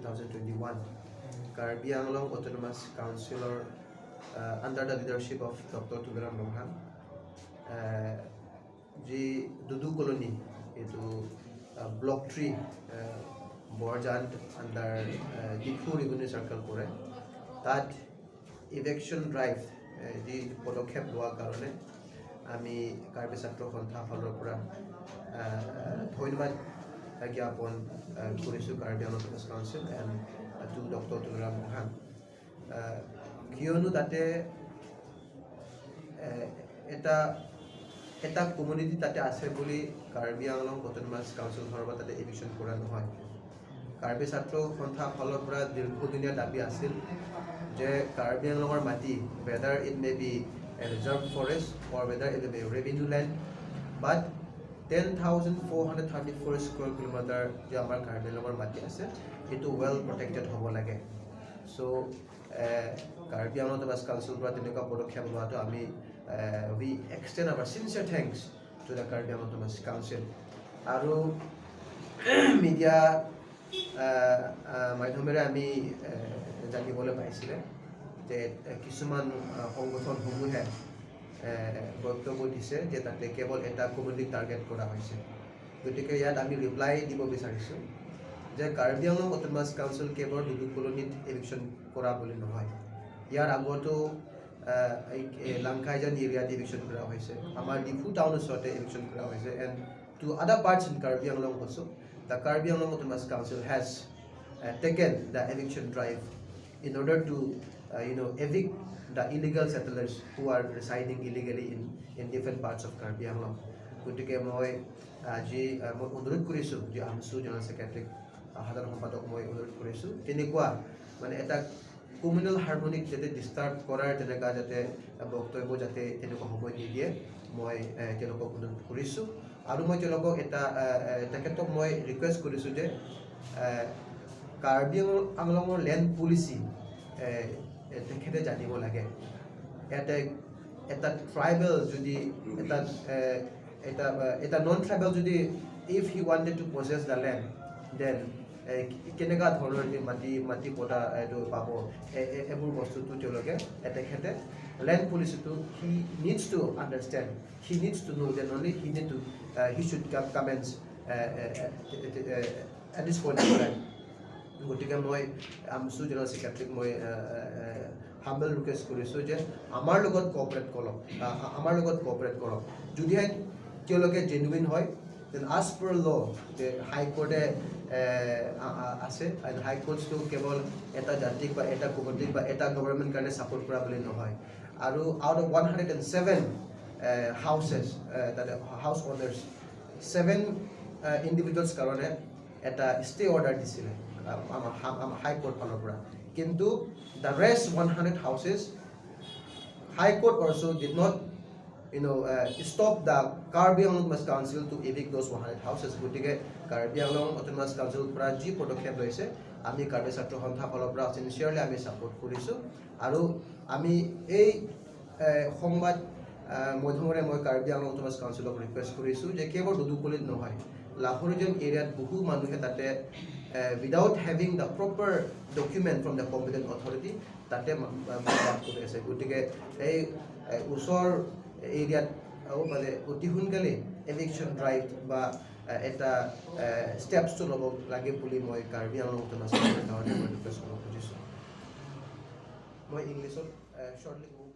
2021, Karbi Anglong autonomous counsellor under the leadership of Doctor Tuliram Ronghang, যি দুদু colony, এইটো block 3, Borjan, under Diphu revenue circle পৰে, তাত ইভিকশ্যন drive যি পদক্ষেপ লোৱাৰ কাৰণে আমি কাৰ্বি ছাত্ৰ সন্থা ফালৰ পৰা ধন্যবাদ জ্ঞাপন কৰিছোঁ Karbi Anglong autonomous council and two doctor Tuliram Ronghang. কিয়নো তাতে এটা এটা কমিউনিটি তাতে আছে বুলি কাৰ্বি আংলং অট'নমাছ কাউন্সিল ফালৰ পৰা তাতে ইভিকশ্যন কৰা নহয়। কাৰ্বি ছাত্ৰ সন্থা ফালৰ পৰা দীৰ্ঘদিনীয়া দাবী আছিল যে কাৰ্বি আংলঙৰ মাটি, whether it may be a reserve forest or whether it may be revenue land, but 10,434 square kilometer যে আমাৰ কাৰ্বি আংলঙৰ মাটি আছে, সেইটো ৱেল প্ৰটেক্টেড হ'ব লাগে। চ' কাৰ্বি আংলং অট'নমাছ কাউন্সিলৰ পৰা তেনেকুৱা পদক্ষেপ লোৱাটো আমি, we extend our sincere thanks to the Karbi Anglong Autonomous Council. আৰু মিডিয়া মাধ্যমেৰে আমি জানিবলৈ পাইছিলে যে কিছুমান সংগঠনসমূহে বক্তব্য দিছে যে তাতে কেৱল এটা কমিউনিটিক টাৰ্গেট কৰা হৈছে। গতিকে ইয়াত আমি ৰিপ্লাই দিব বিচাৰিছোঁ যে কাৰ্বি আংলং অট'নমাছ কাউন্সিল কেৱল দুদু কলনীত ইভিকশ্যন কৰা বুলি নহয়। ইয়াৰ আগতো এই লাংকাইজান এৰিয়াত ইভিকশ্যন কৰা হৈছে, আমাৰ ডিফু টাউন ওচৰতে ইভিকশ্যন কৰা হৈছে, and to other parts in Karbi Anglong also the Karbi Anglong Autonomous Council has taken the eviction drive in order to evict the illegal settlers who are residing illegally in different parts of Karbi Anglong. গতিকে মই আজি মই অনুৰোধ কৰিছোঁ যে Amochu general ছেক্ৰেটাৰীক, সাধাৰণ সম্পাদক মই অনুৰোধ কৰিছোঁ, তেনেকুৱা মানে এটা কমিউনেল হাৰমনিক যাতে ডিষ্টাৰ্ব কৰাৰ তেনেকুৱা যাতে বক্তব্য যাতে তেনেকুৱা হ'ব নিদিয়ে, মই তেওঁলোকক অনুৰোধ কৰিছোঁ। আৰু মই তেওঁলোকক এটা তেখেতক মই ৰিকুৱেষ্ট কৰিছোঁ যে কাৰ্বি আংলঙৰ লেণ্ড পলিচি তেখেতে জানিব লাগে। ইয়াতে এটা ট্ৰাইবেল যদি এটা এটা এটা নন ট্ৰাইবেল যদি if he wanted to possess the land, then কেনেকুৱা ধৰণৰ যে মাটি পটা এইটো পাব, এইবোৰ বস্তুটো তেওঁলোকে তেখেতে land পলিচিটো he needs to understand, he needs to know, then only he should comments at this point of time. গতিকে মই আমচু জেনেৰেল ছেক্ৰেটাৰীক মই হাম্বল ৰিকুৱেষ্ট কৰিছোঁ যে আমাৰ লগত কোঅপাৰেট কৰক, আমাৰ লগত কোঅপাৰেট কৰক। যদিহে তেওঁলোকে জেনুইন হয়, then আজ পাৰ ল যে হাইকোৰ্টে আছে, হাইকোৰ্টটো কেৱল এটা জাতিক বা এটা কমিউনিটিক বা এটা গভৰ্ণমেণ্ট কাৰণে ছাপৰ্ট কৰা বুলি নহয়। আৰু out of 107 houses, তাতে হাউচ অনাৰ্ছ, ছেভেন ইণ্ডিভিজুৱেলছ কাৰণে এটা ষ্টে অৰ্ডাৰ দিছিলে আমাৰ হাইকোৰ্ট ফালৰ পৰা। কিন্তু the rest 100 houses, High Court also did not stop the Karbi Anglong Autonomous Council to evict those 100 houses. গতিকে কাৰ্বি আংলং অট'নমাছ কাউন্সিলৰ পৰা যি পদক্ষেপ লৈছে, আমি কাৰ্বি ছাত্ৰ সন্থা ফালৰ পৰা চিনচিয়াৰলি আমি ছাপোৰ্ট কৰিছোঁ। আৰু আমি এই সংবাদ মাধ্যমেৰে মই কাৰ্বি আংলং অট'নমাছ কাউন্সিলক ৰিকুৱেষ্ট কৰিছোঁ যে কেৱল দুদুকলিত নহয়, লাহৰিজান এৰিয়াত বহু মানুহে তাতে without having the proper document from the competent authority তাতে বাস কৰি আছে। গতিকে এই ওচৰ এৰিয়াত মানে অতি সোনকালে এভিকশ্যন ড্ৰাইভ বা এটা ষ্টেপছটো ল'ব লাগে বুলি মই কাৰ্বি আংলং অট'নমাছ কাৰণে মই ৰিকুৱেষ্ট কৰিব খুজিছোঁ। মই ইংলিছত শ্বৰ্টলি ক'ব।